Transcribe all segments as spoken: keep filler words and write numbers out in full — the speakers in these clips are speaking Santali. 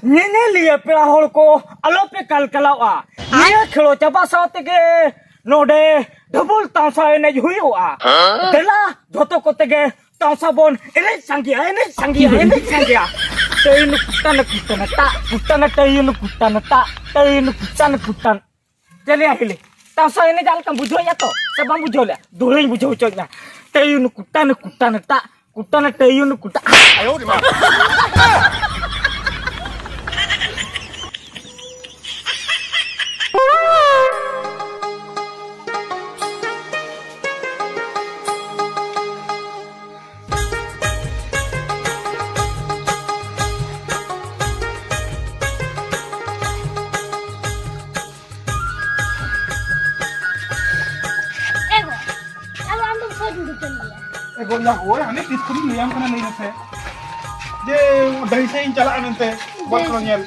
ᱧᱮᱧᱮᱞᱤᱭᱟᱹ ᱯᱮᱲᱟ ᱦᱚᱲ ᱠᱚ, ᱟᱞᱚᱯᱮ ᱠᱟᱞᱠᱟᱞᱟᱣᱟ᱾ ᱱᱤᱭᱟᱹ ᱠᱷᱮᱞᱳ ᱪᱟᱵᱟ ᱥᱟᱶ ᱛᱮᱜᱮ ᱱᱚᱰᱮ ᱰᱷᱟᱵᱩᱞ ᱛᱟᱢᱥᱟ ᱮᱱᱮᱡ ᱦᱩᱭᱩᱜᱼᱟ᱾ ᱫᱮᱞᱟ, ᱡᱷᱚᱛᱚ ᱠᱚᱛᱮ ᱜᱮ ᱛᱟᱢᱥᱟ ᱵᱚᱱ ᱮᱱᱮᱡ ᱥᱟᱸᱜᱮᱭᱟ, ᱮᱱᱮᱡ ᱥᱟᱸᱜᱮᱭᱟ, ᱮᱱᱮᱡ ᱥᱟᱸᱜᱮᱭᱟ᱾ ᱴᱟᱹᱭᱩᱱ ᱠᱩᱴᱟᱱ ᱠᱩᱴᱟᱱ ᱴᱟ, ᱠᱩᱴᱟᱱ ᱴᱟᱹᱭᱩᱱ ᱠᱩᱴᱟᱱ ᱴᱟ, ᱴᱟᱹᱭᱩᱱ ᱠᱩᱴᱟᱱ ᱠᱩᱴᱟᱱ᱾ ᱪᱮᱞᱮᱭᱟ ᱦᱤᱞᱤ, ᱛᱟᱢᱥᱟ ᱮᱱᱮᱡ ᱡᱟᱦᱟᱸ ᱞᱮᱠᱟᱢ ᱵᱩᱡᱷᱟᱹᱣᱮᱫᱼᱟ ᱛᱚ, ᱥᱮ ᱵᱟᱢ ᱵᱩᱡᱷᱟᱹᱣ ᱞᱮᱫᱼᱟ? ᱫᱩᱦᱲᱟᱹᱧ ᱵᱩᱡᱷᱟᱹᱣ ᱦᱚᱪᱚᱭᱮᱫ ᱢᱮᱭᱟ᱾ ᱴᱟᱹᱭᱩᱱ ᱠᱩᱴᱟᱱ ᱠᱩᱴᱟᱱ ᱴᱟ, ᱠᱩᱴᱟᱱ ᱴᱟᱹᱭᱩᱱ ᱠᱩᱴᱟ᱾ ᱮ ᱜᱚ, ᱟᱫᱚ ᱟᱢ ᱫᱚᱢ ᱥᱚᱡᱽ ᱩᱰᱩᱠ ᱮᱱ ᱜᱮᱭᱟ᱾ ᱮ ᱜᱚ, ᱭᱟ ᱦᱳᱭ, ᱦᱟᱱᱮ ᱛᱤᱥ ᱠᱷᱚᱱᱤᱧ ᱞᱟᱹᱭᱟᱢ ᱠᱟᱱᱟ, ᱞᱟᱹᱭ ᱢᱮᱥᱮ᱾ ᱡᱮ ᱰᱟᱹᱦᱤ ᱥᱮᱫ ᱤᱧ ᱪᱟᱞᱟᱜᱼᱟ ᱢᱮᱱᱛᱮ, ᱵᱚᱞ ᱠᱷᱮᱞᱳ ᱧᱮᱞ᱾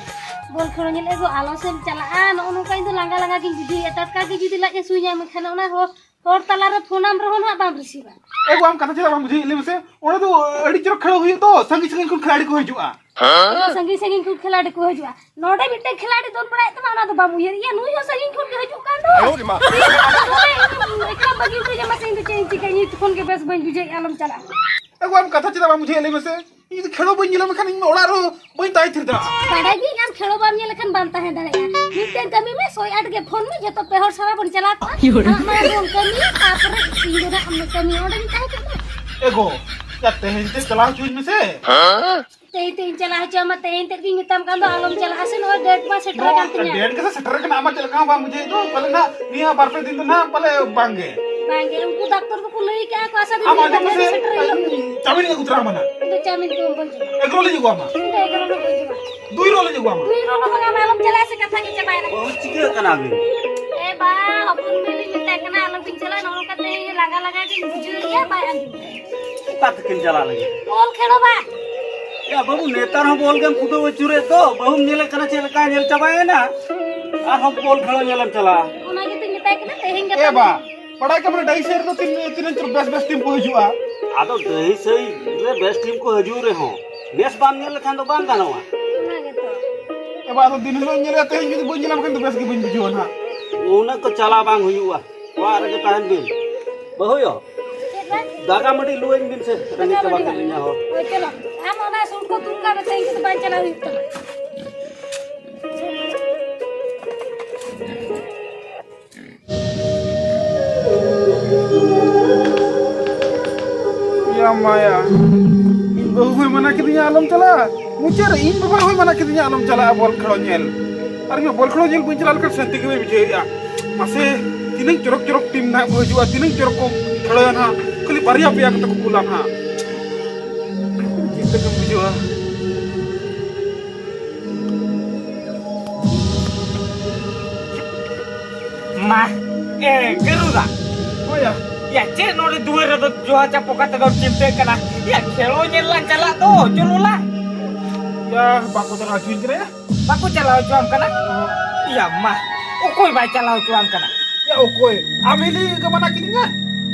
ᱵᱚᱞ ᱠᱷᱮᱞᱳ ᱧᱮᱞ? ᱮ ᱜᱚ, ᱟᱞᱚ ᱥᱮᱢ ᱪᱟᱞᱟᱜᱼᱟ, ᱱᱚᱜᱼᱚ ᱱᱚᱝᱠᱟ ᱤᱧ ᱫᱚ ᱞᱟᱸᱜᱟ ᱞᱟᱸᱜᱟ ᱜᱤᱧ ᱵᱩᱡᱷᱟᱹᱣᱮᱫᱼᱟ, ᱴᱟᱴᱠᱟ ᱜᱮ ᱡᱩᱫᱤ ᱞᱟᱡ ᱦᱟᱹᱥᱩᱧᱟ, ᱢᱮᱱᱠᱷᱟᱱ ᱚᱱᱟ ᱦᱚᱸ ᱦᱚᱲ ᱛᱟᱞᱟᱨᱮ ᱯᱷᱳᱱᱟᱢ ᱨᱮᱦᱚᱸ ᱱᱟᱦᱟᱜ ᱵᱟᱢ ᱨᱤᱥᱤᱵᱷᱟ᱾ ᱮ ᱜᱚ, ᱟᱢ ᱠᱟᱛᱷᱟ ᱪᱮᱫᱟᱜ ᱵᱟᱢ ᱵᱩᱡᱷᱟᱹᱣᱮᱫ, ᱞᱟᱹᱭ ᱢᱮᱥᱮ? ᱚᱸᱰᱮ ᱫᱚ ᱟᱹᱰᱤ ᱪᱚᱨᱚᱠ ᱠᱷᱮᱞᱳ ᱦᱩᱭᱩᱜ ᱫᱚ, ᱥᱟᱺᱜᱤᱧ ᱥᱟᱺᱜᱤᱧ ᱠᱷᱚᱱ ᱠᱷᱤᱞᱟᱲᱤ ᱠᱚ ᱦᱤᱡᱩᱜᱼᱟ᱾ ᱚ, ᱥᱟᱺᱜᱤᱧ ᱥᱟᱺᱜᱤᱧ ᱠᱷᱚᱱ ᱠᱷᱤᱞᱟᱲᱤ ᱠᱚ ᱦᱤᱡᱩᱜᱼᱟ᱾ ᱱᱚᱰᱮ ᱢᱤᱫᱴᱮᱱ ᱠᱷᱤᱞᱟᱲᱤ ᱫᱚᱱ ᱵᱟᱲᱟᱭᱮᱫ ᱛᱟᱢᱟ, ᱚᱱᱟ ᱫᱚ ᱵᱟᱢ ᱩᱭᱦᱟᱹᱨᱮᱭᱟ? ᱱᱩᱭ ᱦᱚᱸ ᱥᱟᱺᱜᱤᱧ ᱠᱷᱚᱱ ᱜᱮ ᱦᱤᱡᱩᱜ ᱠᱟᱱ ᱫᱚ᱾ ᱟᱭᱳ ᱨᱮ ᱢᱟ᱾ ᱱᱩᱭ ᱫᱚ ᱫᱚᱢᱮ ᱮᱠᱞᱟ ᱵᱟᱹᱜᱤ ᱦᱚᱴᱚ ᱟᱢᱟ ᱥᱮ ᱤᱧ ᱫᱚ ᱪᱮᱫ ᱤᱧ ᱪᱤᱠᱟᱹᱭᱟ? ᱱᱤᱛ ᱠᱷᱚᱱ ᱜᱮ ᱵᱮᱥ ᱵᱟᱹᱧ ᱵᱩᱡᱷᱟᱹᱣᱮᱫᱼᱟ, ᱟᱞᱚᱢ ᱪᱟᱞᱟᱜᱼᱟ᱾ ᱮ ᱜᱚ, ᱟᱢ ᱠᱟᱛᱷᱟ ᱪᱮᱫᱟᱜ ᱵᱟᱢ ᱵᱩᱡᱷᱟᱹᱣᱮᱫ, ᱞᱟᱹᱭ ᱢᱮᱥᱮ? ᱤᱧ ᱡᱩᱫᱤ ᱠᱷᱮᱞᱳ ᱵᱟᱹᱧ ᱧᱮᱞᱟ, ᱢᱮᱱᱠᱷᱟᱱ ᱤᱧ ᱢᱟ ᱚᱲᱟᱜ ᱨᱮᱦᱚᱸ ᱵᱟᱹᱧ ᱛᱟᱦᱮᱸ ᱛᱷᱤᱨ ᱫᱟᱲᱮᱭᱟᱜᱼᱟ᱾ ᱵᱟᱰᱟᱭ ᱜᱤᱭᱟᱹᱧ, ᱟᱢ ᱠᱷᱮᱞᱳ ᱵᱟᱢ ᱧᱮᱞ ᱞᱮᱠᱷᱟᱱ ᱵᱟᱢ ᱛᱟᱦᱮᱸ ᱫᱟᱲᱮᱭᱟᱜᱼᱟ᱾ ᱢᱤᱫᱴᱮᱱ ᱠᱟᱹᱢᱤ ᱢᱮ, ᱥᱚᱭ ᱟᱴ ᱜᱮ ᱯᱷᱳᱱ ᱢᱮ, ᱡᱚᱛᱚ ᱯᱮ ᱦᱚᱲ ᱥᱟᱨᱟ ᱵᱚᱱ ᱪᱟᱞᱟᱣ ᱠᱚᱜᱼᱟ᱾ ᱟᱢᱟᱜ ᱢᱟ ᱵᱚᱱ ᱠᱟᱹᱢᱤᱭᱟ, ᱛᱟᱨᱯᱚᱨᱮ ᱤᱧ ᱫᱚ ᱱᱟᱜ ᱟᱢ ᱫᱚ ᱠᱟᱹᱢᱤ ᱚᱸᱰᱮ ᱜᱮ ᱛᱟᱦᱮᱸ ᱠᱚᱜ ᱢᱮ᱾ ᱮ ᱜᱚ, ᱭᱟ, ᱛᱮᱦᱮᱧ ᱛᱮ ᱪᱟᱞᱟᱣ ᱦᱚᱪᱚᱧ ᱢᱮᱥᱮ᱾ ᱛᱮᱦᱮᱧ ᱛᱮ ᱤᱧ ᱪᱟᱞᱟᱣ ᱦᱚᱪᱚ ᱟᱢᱟ, ᱛᱮᱦᱮᱧ ᱛᱮᱫ ᱜᱤᱧ ᱢᱮᱛᱟᱢ ᱠᱟᱱ ᱫᱚ, ᱟᱞᱚᱢ ᱪᱟᱞᱟᱜᱼᱟ ᱥᱮ, ᱱᱚᱜᱼᱚᱭ ᱰᱮᱴ ᱢᱟ ᱥᱮᱴᱮᱨ ᱟᱠᱟᱱ ᱛᱤᱧᱟ᱾ ᱰᱮᱴ ᱜᱮᱥᱮ ᱥᱮᱴᱮᱨ ᱟᱠᱟᱱᱟ, ᱟᱢᱟᱜ ᱪᱮᱫ ᱞᱮᱠᱟ ᱦᱚᱸ ᱵᱟᱢ ᱵᱩᱡᱷᱟᱹᱣᱮᱫ ᱫᱚ᱾ ᱯᱟᱞᱮ ᱱᱟᱜ ᱱᱤᱭᱟᱹ ᱵᱟᱨ ᱯᱮ ᱫᱤᱱ ᱫᱚ ᱱᱟᱜ ᱯᱟᱞᱮ ᱵᱟᱝ ᱜᱮ᱾ ᱵᱟᱝ ᱜᱮ, ᱩᱱᱠᱩ ᱰᱟᱠᱛᱚᱨ ᱠᱚᱠᱚ ᱞᱟᱹᱭ ᱠᱟᱜᱼᱟ ᱠᱚ, ᱟᱥᱟ ᱫᱤᱫᱤ ᱟᱢ ᱟᱸᱡᱚᱢ ᱢᱮᱥᱮ, ᱥᱮᱴᱮᱨ ᱦᱩᱭᱩᱜᱼᱟ᱾ ᱪᱟᱣᱢᱤᱱ ᱤᱧ ᱟᱹᱜᱩ ᱛᱚᱨᱟ ᱟᱢᱟ ᱱᱟᱜ᱾ ᱤᱧ ᱫᱚ ᱪᱟᱣᱢᱤᱱ ᱠᱚ ᱵᱟᱹᱧ ᱡᱚᱢᱟ᱾ ᱮᱜᱽᱨᱳᱞ ᱤᱧ ᱟᱹᱜᱩ ᱟᱢᱟ᱾ ᱤᱧ ᱫᱚ ᱮᱜᱽᱨᱳᱞ ᱦᱚᱸ ᱵᱟᱹᱧ ᱡᱚᱢᱟ᱾ ᱫᱩᱭ ᱨᱳᱞ ᱤᱧ ᱟᱹᱜᱩ ᱟᱢᱟ᱾ ᱫᱩᱭ ᱨᱳᱞ ᱦᱚᱸ ᱵᱟᱝ, ᱟᱢ ᱟᱞᱚᱢ ᱪᱟᱞᱟᱜᱼᱟ ᱥᱮ, ᱠᱟᱛᱷᱟ ᱜᱮ ᱪᱟᱵᱟᱭᱮᱱᱟ᱾ ᱵᱟᱹᱦᱩ, ᱪᱤᱠᱟᱹᱜ ᱠᱟᱱᱟ ᱵᱤᱱ? ᱮ ᱵᱟ, ᱦᱚᱯᱚᱱ ᱢᱟᱹᱭ ᱞᱤᱧ ᱢᱮᱛᱟᱭ ᱠᱟᱱᱟ ᱟᱞᱚᱵᱤᱱ ᱪᱟᱞᱟᱜᱼᱟ, ᱱᱚᱜᱼᱚ ᱱᱚᱝᱠᱟ ᱛᱮ ᱞᱟᱸᱜᱟ ᱞᱟᱸᱜᱟ ᱜᱤᱧ ᱵᱩᱡᱷᱟᱹᱣᱮᱫᱼᱟ, ᱵᱟᱭ ᱟᱸᱡᱚᱢ᱾ ᱚᱠᱟ ᱛᱮᱠᱤᱱ ᱪᱟᱞᱟᱜ ᱞᱟᱹᱜᱤᱫ? ᱵᱚᱞ ᱠᱷᱮᱞᱳ ᱵᱟ᱾ ᱭᱟ ᱵᱟᱹᱵᱩ, ᱱᱮᱛᱟᱨ ᱦᱚᱸ ᱵᱚᱞ ᱜᱮᱢ ᱠᱩᱫᱟᱹᱣ ᱟᱹᱪᱩᱨᱮᱫ ᱫᱚ᱾ ᱵᱟᱹᱦᱩᱢ ᱧᱮᱞᱮ ᱠᱟᱱᱟ ᱪᱮᱫ ᱞᱮᱠᱟ ᱧᱮᱞ ᱪᱟᱵᱟᱭᱮᱱᱟ, ᱟᱨᱦᱚᱸ ᱵᱚᱞ ᱠᱷᱮᱞᱳ ᱧᱮᱞᱮᱢ ᱪᱟᱞᱟᱜᱼᱟ᱾ ᱚᱱᱟ ᱜᱮᱛᱚᱧ ᱢᱮᱛᱟᱭ ᱠᱟᱱᱟ, ᱛᱮᱦᱮᱧ ᱜᱟᱯᱟ ᱮ ᱵᱟ, ᱫᱚ᱾ ᱵᱟᱲᱟᱭ ᱠᱟᱱᱟ ᱰᱟᱹᱦᱤ ᱥᱮᱫ ᱨᱮᱫᱚ ᱛᱤᱱ, ᱛᱤᱱᱟᱹᱜ ᱪᱚᱨᱚᱠ ᱵᱮᱥ ᱵᱮᱥ ᱴᱤᱢ ᱠᱚ ᱦᱤᱡᱩᱜᱼᱟ᱾ ᱟᱫᱚ ᱰᱟᱹᱦᱤ ᱥᱮᱫ ᱨᱮ ᱵᱮᱥ ᱴᱤᱢ ᱠᱚ ᱦᱤᱡᱩᱜ ᱨᱮᱦᱚᱸ, ᱱᱮᱥ ᱵᱟᱢ ᱧᱮᱞ ᱞᱮᱠᱷᱟᱱ ᱫᱚ ᱵᱟᱝ ᱜᱟᱱᱚᱜᱼᱟ᱾ ᱚᱱᱟ ᱜᱮᱛᱚ᱾ ᱵᱟᱵᱟ ᱫᱚ ᱫᱤᱱ ᱦᱤᱞᱳᱜ ᱤᱧ ᱧᱮᱞᱮᱭᱟ, ᱛᱮᱦᱮᱧ ᱡᱩᱫᱤ ᱵᱟᱹᱧ ᱧᱮᱞᱟᱢ ᱠᱷᱟᱱ ᱫᱚ ᱵᱮᱥ ᱜᱮ ᱵᱟᱹᱧ ᱵᱩᱡᱷᱟᱹᱣᱟ ᱱᱟᱦᱟᱜ᱾ ᱩᱱᱟᱹᱜ ᱠᱚ ᱪᱟᱞᱟᱣ ᱵᱟᱝ ᱦᱩᱭᱩᱜᱼᱟ, ᱚᱲᱟᱜ ᱨᱮᱜᱮ ᱛᱟᱦᱮᱱ ᱵᱤᱱ᱾ ᱵᱟᱹᱦᱩᱭᱳ, ᱫᱟᱠᱟ ᱢᱟᱹᱰᱤ ᱞᱩᱣᱟᱹᱧ ᱵᱤᱱ ᱥᱮ, ᱨᱮᱸᱜᱮᱡ ᱪᱟᱵᱟ ᱠᱮᱫ ᱞᱤᱧᱟ ᱦᱚᱲ᱾ ᱦᱳᱭ, ᱪᱚᱞᱚ᱾ ᱟᱢ ᱚᱱᱟ ᱥᱩᱨ ᱠᱚ ᱛᱩᱞ ᱠᱟᱜ ᱢᱮ, ᱛᱮᱦᱮᱧ ᱠᱚᱫᱚ ᱵᱟᱝ ᱪᱟᱞᱟᱣ ᱦᱩᱭᱩᱜ ᱛᱟᱢᱟ᱾ ᱭᱟ ᱢᱟᱭᱟ, ᱤᱧ ᱵᱟᱹᱦᱩ ᱦᱚᱸᱭ ᱢᱟᱱᱟ ᱠᱤᱫᱤᱧᱟ ᱟᱞᱚᱢ ᱪᱟᱞᱟᱜᱼᱟ, ᱢᱩᱪᱟᱹᱫ ᱨᱮ ᱤᱧ ᱵᱟᱵᱟ ᱦᱚᱸᱭ ᱢᱟᱱᱟ ᱠᱤᱫᱤᱧᱟ ᱟᱞᱚᱢ ᱪᱟᱞᱟᱜᱼᱟ ᱵᱚᱞ ᱠᱷᱮᱞᱳ ᱧᱮᱞ᱾ ᱟᱨ ᱤᱧ ᱢᱟ ᱵᱚᱞ ᱠᱷᱮᱞᱳ ᱧᱮᱞ ᱵᱟᱹᱧ ᱪᱟᱞᱟᱣ ᱞᱮᱠᱷᱟᱱ ᱥᱟᱹᱱᱛᱤ ᱜᱮ ᱵᱟᱹᱧ ᱵᱩᱡᱷᱟᱹᱣᱮᱫᱼᱟ᱾ ᱢᱟᱥᱮ, ᱛᱤᱱᱟᱹᱝ ᱪᱚᱨᱚᱠ ᱪᱚᱨᱚᱠ ᱴᱤᱢ ᱱᱟᱦᱟᱜ ᱠᱚ ᱦᱤᱡᱩᱜᱼᱟ, ᱛᱤᱱᱟᱹᱝ ᱪᱚᱨᱚᱠ ᱠᱚ ᱠᱷᱮᱞᱳᱭᱟ ᱱᱟᱦᱟᱜ, ᱠᱷᱟᱹᱞᱤ ᱵᱟᱨᱭᱟ ᱯᱮᱭᱟ ᱠᱟᱛᱮ ᱠᱚ ᱜᱳᱞᱟ ᱱᱟᱦᱟᱜ᱾ ᱪᱮᱫ ᱞᱮᱠᱟᱢ ᱵᱩᱡᱷᱟᱹᱣᱟ? ᱢᱟ, ᱮ, ᱜᱟᱹᱨᱩᱰᱟ᱾ ᱦᱳᱭᱟ᱾ ᱭᱟ, ᱪᱮᱫ ᱱᱚᱰᱮ ᱫᱩᱣᱟᱹᱨ ᱨᱮᱫᱚ ᱡᱚᱦᱟ ᱪᱟᱯᱚ ᱠᱟᱛᱮ ᱫᱚᱢ ᱪᱤᱱᱛᱟᱹᱜ ᱠᱟᱱᱟ? ᱭᱟ, ᱠᱷᱮᱞᱳ ᱧᱮᱞ ᱞᱟᱝ ᱪᱟᱞᱟᱜ ᱫᱚ, ᱪᱚᱞᱚ ᱞᱟᱝ᱾ ᱭᱟ, ᱵᱟᱠᱚ ᱪᱟᱞᱟᱣ ᱦᱚᱪᱚᱧ ᱠᱟᱱᱟ ᱭᱟ᱾ ᱵᱟᱠᱚ ᱪᱟᱞᱟᱣ ᱦᱚᱪᱚᱣᱟᱢ ᱠᱟᱱᱟ? ᱭᱟ, ᱢᱟ, ᱚᱠᱚᱭ ᱵᱟᱭ ᱪᱟᱞᱟᱣ ᱦᱚᱪᱚᱣᱟᱢ ᱠᱟᱱᱟ? ᱭᱟ, ᱚᱠᱚᱭ? ᱟᱢ ᱦᱤᱞᱤ ᱜᱮ ᱢᱟᱱᱟ ᱠᱤᱫᱤᱧᱟ᱾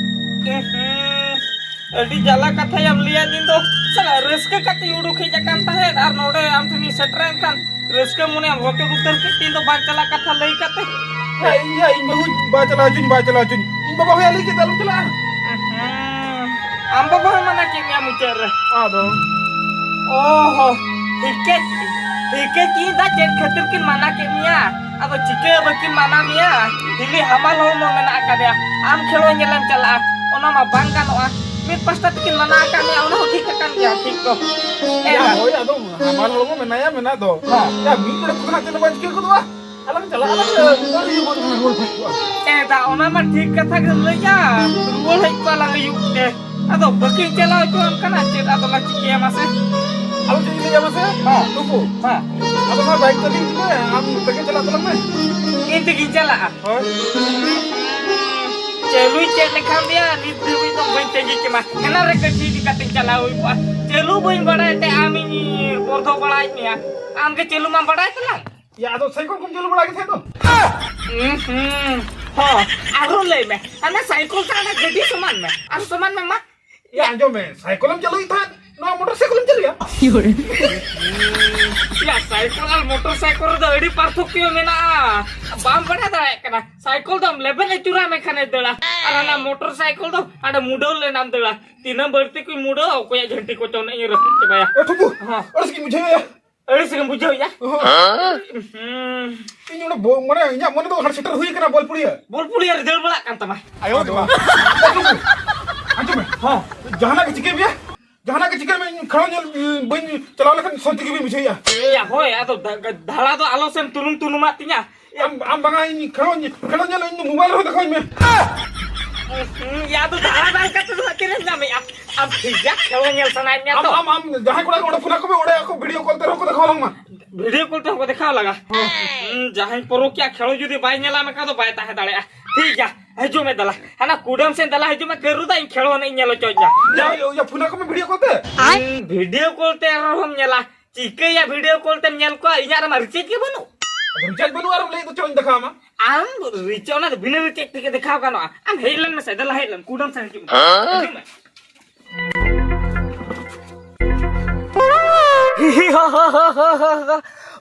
ᱩᱸᱦᱩᱸ᱾ ᱟᱹᱰᱤ ᱡᱟᱞᱟ ᱠᱟᱛᱷᱟᱭᱟᱢ ᱞᱟᱹᱭᱟᱫᱤᱧ ᱫᱚ᱾ ᱥᱟᱞᱟ ᱨᱟᱹᱥᱠᱟᱹ ᱠᱟᱛᱮ ᱩᱰᱩᱠ ᱦᱮᱡ ᱟᱠᱟᱱ ᱛᱟᱦᱮᱸᱫ ᱟᱨ ᱱᱚᱰᱮ ᱟᱢ ᱴᱷᱮᱱᱤᱧ ᱥᱮᱴᱮᱨᱮᱱ ᱠᱷᱟᱱ ᱨᱟᱹᱥᱠᱟᱹ ᱢᱚᱱᱮᱭᱟᱢ ᱨᱚᱪᱚᱫ ᱩᱛᱟᱹᱨ ᱠᱮᱫ ᱛᱤᱧ ᱫᱚ ᱵᱟᱝ ᱪᱟᱞᱟᱜ ᱠᱟᱛᱷᱟ ᱞᱟᱹᱭ ᱠᱟᱛᱮ᱾ ᱦᱮᱸ, ᱤᱧ, ᱤᱧ ᱵᱟᱹᱦᱩ ᱵᱟᱭ ᱪᱟᱞᱟᱣ ᱦᱚᱪᱚᱧ, ᱵᱟᱭ ᱪᱟᱞᱟᱣ ᱦᱚᱪᱚᱧ᱾ ᱤᱧ ᱵᱟᱵᱟ ᱦᱚᱸᱭ ᱞᱟᱹᱭ ᱠᱮᱫ ᱟᱞᱚᱢ ᱪᱟᱞᱟᱜᱼᱟ᱾ ᱦᱮᱸ, ᱟᱢ ᱵᱟᱵᱟ ᱦᱚᱸᱭ ᱢᱟᱱᱟ ᱠᱮᱫ ᱢᱮᱭᱟ ᱢᱩᱪᱟᱹᱫ ᱨᱮ? ᱟᱫᱚ᱾ ᱚ ᱦᱚ, ᱴᱷᱤᱠᱟᱹ, ᱴᱷᱤᱠᱟᱹ ᱠᱮᱫᱟ ᱪᱮᱫ ᱠᱷᱟᱹᱛᱤᱨ ᱠᱤᱱ ᱢᱟᱱᱟ ᱠᱮᱫ ᱢᱮᱭᱟ᱾ ᱟᱫᱚ ᱪᱤᱠᱟᱹ ᱵᱟᱹᱠᱤᱱ ᱢᱟᱱᱟ ᱢᱮᱭᱟ? ᱦᱤᱞᱤ ᱦᱟᱢᱟᱞ ᱦᱚᱲᱢᱚ ᱢᱮᱱᱟᱜ ᱟᱠᱟᱫᱮᱭᱟ, ᱟᱢ ᱠᱷᱮᱞᱳ ᱧᱮᱞᱮᱢ ᱪᱟᱞᱟᱜᱼᱟ, ᱚᱱᱟ ᱢᱟ ᱵᱟᱝ ᱜᱟᱱᱚᱜᱼᱟ᱾ ᱢᱤᱫ ᱯᱟᱥᱴᱟ ᱛᱮᱠᱤᱱ ᱢᱟᱱᱟ ᱟᱠᱟᱫ ᱢᱮᱭᱟ, ᱚᱱᱟ ᱦᱚᱸ ᱴᱷᱤᱠ ᱟᱠᱟᱱ ᱜᱮᱭᱟ, ᱴᱷᱤᱠ ᱫᱚ᱾ ᱮ ᱭᱟ, ᱫᱟ᱾ ᱦᱳᱭ, ᱟᱫᱚ ᱦᱟᱢᱟᱞ ᱦᱚᱲᱢᱚ ᱢᱮᱱᱟᱭᱟ, ᱢᱮᱱᱟᱜ ᱫᱚ᱾ ᱦᱮᱸ᱾ ᱭᱟ, ᱢᱤᱫ ᱰᱚᱸᱰᱮᱠ ᱠᱷᱚᱱᱟᱜ ᱪᱮᱫ ᱦᱚᱸ ᱵᱟᱝ ᱪᱤᱠᱟᱹ ᱜᱚᱫᱚᱜᱼᱟ᱾ ᱟᱞᱟᱝ ᱪᱟᱞᱟᱜ ᱟᱞᱟᱝ, ᱟᱹᱣᱨᱤ ᱵᱚᱱ ᱨᱩᱣᱟᱹᱲ ᱦᱮᱡ ᱠᱚᱜᱼᱟ᱾ ᱮ ᱫᱟ, ᱚᱱᱟ ᱢᱟ ᱴᱷᱤᱠ ᱠᱟᱛᱷᱟ ᱜᱮᱢ ᱞᱟᱹᱭᱟ, ᱨᱩᱣᱟᱹᱲ ᱦᱮᱡ ᱠᱚᱜᱼᱟ ᱞᱟᱝ ᱟᱹᱭᱩᱵ ᱛᱮ᱾ ᱟᱫᱚ ᱵᱟᱹᱠᱤᱱ ᱪᱟᱞᱟᱣ ᱦᱚᱪᱚᱣᱟᱢ ᱠᱟᱱᱟ, ᱪᱮᱫ ᱟᱫᱚ ᱞᱟᱝ ᱪᱤᱠᱟᱹᱭᱟ ᱢᱟᱥᱮ? ᱟᱫᱚ ᱪᱮᱫ ᱤᱧ ᱞᱟᱹᱭᱟ ᱢᱟᱥᱮ? ᱦᱮᱸ᱾ ᱱᱩᱠᱩ᱾ ᱦᱮᱸ᱾ ᱟᱫᱚ ᱚᱱᱟ ᱵᱟᱭᱤᱠ ᱛᱮ ᱤᱫᱤ ᱢᱮ, ᱟᱢ ᱛᱮᱜᱮ ᱪᱟᱞᱟᱜ ᱛᱟᱞᱟᱝ ᱢᱮ᱾ ᱤᱧ ᱛᱮᱜᱤᱧ ᱪᱟᱞᱟᱜᱼᱟ? ᱦᱳᱭ᱾ ᱪᱟᱹᱞᱩᱭ ᱪᱮᱫ ᱞᱮᱠᱷᱟᱱ ᱫᱚᱭᱟ, ᱱᱤᱛ ᱫᱷᱟᱹᱵᱤᱡ ᱫᱚ ᱵᱟᱹᱧ ᱛᱟᱺᱜᱤ ᱠᱮᱢᱟ᱾ ᱦᱮᱱᱟ ᱨᱮ ᱜᱟᱹᱰᱤ ᱤᱫᱤ ᱠᱟᱛᱮᱧ ᱪᱟᱞᱟᱣ ᱦᱩᱭ ᱠᱚᱜᱼᱟ᱾ ᱪᱟᱹᱞᱩ ᱵᱟᱹᱧ ᱵᱟᱲᱟᱭ ᱛᱮ ᱟᱢᱤᱧ ᱵᱚᱨᱫᱷᱚ ᱵᱟᱲᱟᱭᱮᱫ ᱢᱮᱭᱟ᱾ ᱟᱢ ᱜᱮ ᱪᱟᱹᱞᱩ ᱢᱟᱢ ᱵᱟᱲᱟᱭ ᱛᱟᱞᱟᱝ᱾ ᱭᱟ, ᱟᱫᱚ ᱥᱟᱭᱠᱮᱞ ᱠᱚᱢ ᱪᱟᱹᱞᱩ ᱵᱟᱲᱟ ᱠᱮᱫ ᱛᱟᱦᱮᱸᱫ ᱫᱚ? ᱦᱩᱸ, ᱦᱩᱸ᱾ ᱦᱚᱸ, ᱟᱨᱦᱚᱸ ᱞᱟᱹᱭ ᱢᱮ᱾ ᱦᱟᱱᱟ ᱥᱟᱭᱠᱮᱞ ᱥᱟᱶ ᱦᱟᱱᱟ ᱜᱟᱹᱰᱤ ᱥᱚᱢᱟᱱ ᱢᱮ᱾ ᱟᱨ ᱥᱚᱢᱟᱱ ᱢᱮ ᱢᱟ᱾ ᱭᱟ, ᱟᱸᱡᱚᱢ ᱢᱮ, ᱥᱟᱭᱠᱮᱞᱮᱢ ᱪᱟᱹᱞᱩᱭᱮᱫ ᱛᱟᱦᱮᱸᱫ? ᱱᱚᱣᱟ ᱢᱚᱴᱚᱨ ᱥᱟᱭᱠᱮᱞ ᱮᱢ ᱪᱟᱹᱞᱩᱭᱟ? ᱭᱟ, ᱥᱟᱭᱠᱮᱞ ᱟᱨ ᱢᱚᱴᱚᱨ ᱥᱟᱭᱠᱮᱞ ᱨᱮᱫᱚ ᱟᱹᱰᱤ ᱯᱟᱨᱛᱷᱚᱠᱠᱚ ᱢᱮᱱᱟᱜᱼᱟ᱾ ᱵᱟᱢ ᱵᱟᱲᱟᱭ ᱫᱟᱲᱮᱭᱟᱜ ᱠᱟᱱᱟ? ᱥᱟᱭᱠᱮᱞ ᱫᱚᱢ ᱞᱮᱵᱮᱫ ᱟᱹᱪᱩᱨᱟ ᱢᱮᱱᱠᱷᱟᱱᱮ ᱫᱟᱹᱲᱟ, ᱟᱨ ᱦᱟᱱᱟ ᱢᱚᱴᱚᱨ ᱥᱟᱭᱠᱮᱞ ᱫᱚ ᱦᱟᱸᱰᱮ ᱢᱩᱰᱟᱹᱣ ᱞᱮᱱᱟᱢ ᱫᱟᱹᱲᱟ᱾ ᱛᱤᱱᱟᱹᱜ ᱵᱟᱹᱲᱛᱤ ᱠᱚᱧ ᱢᱩᱰᱟᱹᱣᱟ, ᱚᱠᱚᱭᱟᱜ ᱡᱷᱟᱹᱱᱴᱤ ᱠᱚᱪᱚ ᱱᱟᱜ ᱤᱧ ᱨᱟᱹᱯᱩᱫ ᱪᱟᱵᱟᱭᱟ᱾ ᱮ ᱴᱷᱩᱠᱩ, ᱦᱚᱸ᱾ ᱟᱹᱲᱤᱥ ᱜᱮᱢ ᱵᱩᱡᱷᱟᱹᱣᱮᱭᱟ? ᱟᱹᱲᱤᱥ ᱜᱮᱢ ᱵᱩᱡᱷᱟᱹᱣᱮᱭᱟ? ᱦᱚᱸ᱾ ᱦᱩᱸ᱾ ᱤᱧ ᱚᱸᱰᱮ ᱵᱚ-, ᱢᱟᱱᱮ ᱤᱧᱟᱹᱜ ᱢᱚᱱᱮ ᱫᱚ ᱦᱟᱸᱰᱮ ᱥᱮᱴᱮᱨ ᱦᱩᱭ ᱠᱟᱱᱟ ᱵᱚᱞ ᱯᱩᱲᱤᱭᱟᱹ᱾ ᱵᱚᱞ ᱯᱩᱲᱤᱭᱟᱹ ᱨᱮ ᱫᱟᱹᱲ ᱵᱟᱲᱟᱜ ᱠᱟᱱ ᱛᱟᱢᱟ᱾ ᱟᱭᱳ ᱨᱮ ᱢᱟ᱾ ᱮ ᱴᱷᱩᱠᱩ, ᱟᱸᱡᱚᱢ ᱢᱮ᱾ ᱦᱚᱸ᱾ ᱡᱟᱦᱟᱱᱟᱜ ᱜᱮ ᱪᱤᱠᱟᱹᱭ ᱢᱮᱭᱟ, ᱡᱟᱦᱟᱱᱟᱜ ᱜᱮ ᱪᱤᱠᱟᱹᱭ ᱢᱮ, ᱤᱧ ᱠᱷᱮᱞᱳ ᱧᱮᱞ, ᱤᱧ ᱵᱟᱹᱧ ᱪᱟᱞᱟᱣ ᱞᱮᱠᱷᱟᱱ ᱥᱟᱱᱛᱤ ᱜᱮ ᱵᱟᱹᱧ ᱵᱩᱡᱷᱟᱹᱣᱮᱫᱼᱟ᱾ ᱮᱭᱟ, ᱦᱳᱭ, ᱟᱫᱚ ᱫᱟ-, ᱫᱟ-, ᱫᱷᱟᱲᱟ ᱫᱚ ᱟᱞᱚ ᱥᱮᱢ ᱛᱩᱱᱩᱢ ᱛᱩᱱᱩᱢᱟᱜ ᱛᱤᱧᱟ᱾ ᱟᱢ, ᱟᱢ ᱵᱟᱝᱟ, ᱤᱧ ᱠᱷᱮᱞᱳ ᱧᱮ-, ᱠᱷᱮᱞᱳ ᱧᱮᱞ ᱤᱧ ᱫᱚ ᱢᱳᱵᱟᱭᱤᱞ ᱨᱮᱦᱚᱸ ᱫᱮᱠᱷᱟᱣᱟᱹᱧ ᱢᱮ᱾ ᱦᱩᱸ, ᱮᱭᱟ, ᱟᱫᱚ ᱫᱷᱟᱲᱟ ᱵᱟᱝ ᱠᱟᱛᱮ ᱫᱚ ᱦᱟᱸᱜ ᱛᱤᱨᱮᱢ ᱧᱟᱢᱮᱜᱼᱟ? ᱟᱢ ᱴᱷᱤᱠ ᱜᱮᱭᱟ, ᱠᱷᱮᱞᱳ ᱧᱮᱞ ᱥᱟᱱᱟᱭᱮᱫ ᱢᱮᱭᱟ ᱟᱢ, ᱛᱚ? ᱟᱢ, ᱟᱢ ᱡᱟᱦᱟᱸᱭ ᱠᱚᱲᱟ ᱠᱚ ᱚᱸᱰᱮ ᱯᱷᱳᱱ ᱟᱠᱚ ᱢᱮ, ᱚᱸᱰᱮ ᱟᱠᱚ ᱵᱷᱤᱰᱤᱭᱳ ᱠᱚᱞ ᱛᱮ ᱨᱮᱦᱚᱸ ᱠᱚ ᱫᱮᱠᱷᱟᱣ ᱟᱞᱟᱝ ᱢᱟ᱾ ᱵᱷᱤᱰᱤᱭᱳ ᱠᱚᱞ ᱛᱮᱦᱚᱸ ᱠᱚ ᱫᱮᱠᱷᱟᱣ ᱞᱟᱜᱟ᱾ ᱦᱩᱸ, ᱡᱟᱦᱟᱸᱭ ᱯᱚᱨᱚᱠᱤᱭᱟᱹ ᱠᱷᱮᱞᱳ ᱡᱩᱫᱤ ᱵᱟᱭ ᱧᱮᱞᱟ, ᱢᱮᱱᱠᱷᱟᱱ ᱫᱚ ᱵᱟᱭ ᱛᱟᱦᱮᱸ ᱫᱟᱲᱮᱭᱟᱜᱼᱟ᱾ ᱴᱷᱤᱠ ᱜᱮᱭᱟ, ᱦᱤᱡᱩᱜ ᱢᱮ ᱫᱮᱞᱟ᱾ ᱦᱟᱱᱟ ᱠᱩᱰᱟᱹᱢ ᱥᱮᱫ ᱫᱮᱞᱟ, ᱦᱤᱡᱩᱜ ᱢᱮ, ᱠᱟᱹᱨᱩ ᱫᱟ, ᱤᱧ ᱠᱷᱮᱞᱳ ᱮᱱᱮᱡ ᱤᱧ ᱧᱮᱞ ᱦᱚᱪᱚᱭᱮᱫ ᱢᱮᱭᱟ᱾ ᱭᱟ, ᱭᱟ, ᱭᱟ, ᱯᱷᱳᱱ ᱟᱠᱚ ᱢᱮ ᱵᱷᱤᱰᱤᱭᱳ ᱠᱚᱞ ᱛᱮ᱾ ᱟᱭ᱾ ᱦᱩᱸ, ᱵᱷᱤᱰᱤᱭᱳ ᱠᱚᱞ ᱛᱮ ᱟᱨᱦᱚᱸᱢ ᱧᱮᱞᱟ? ᱪᱤᱠᱟᱹᱭᱟ, ᱵᱷᱤᱰᱤᱭᱳ ᱠᱚᱞ ᱛᱮᱢ ᱧᱮᱞ ᱠᱚᱣᱟ? ᱤᱧᱟᱜ ᱨᱮᱢᱟ ᱨᱤᱪᱟᱨᱡᱽ ᱜᱮ ᱵᱟᱹᱱᱩᱜ᱾ ᱟᱫᱚ ᱨᱤᱪᱟᱨᱡᱽ ᱵᱟᱹᱱᱩᱜ ᱟᱨᱮᱢ ᱞᱟᱹᱭᱮᱫ ᱫᱚ ᱪᱮᱫ ᱤᱧ ᱫᱮᱠᱷᱟᱣ ᱟᱢᱟ? ᱟᱢ ᱨᱤᱪᱟᱨᱡᱽ, ᱚᱱᱟ ᱫᱚ ᱵᱤᱱᱟᱹ ᱨᱤᱪᱟᱨᱡᱽ ᱛᱮᱜᱮ ᱫᱮᱠᱷᱟᱣ ᱜᱟᱱᱚᱜᱼᱟ᱾ ᱟᱢ ᱦᱮᱡ ᱞᱮᱱ ᱢᱮᱥᱮ, ᱫᱮᱞᱟ ᱦᱮᱡ ᱞᱮᱱ, ᱠᱩᱰᱟᱹᱢ ᱥᱮᱫ ᱦᱤᱡᱩᱜ ᱢᱮ᱾ ᱦᱮᱸ? ᱦᱤᱡᱩᱜ ᱢᱮ᱾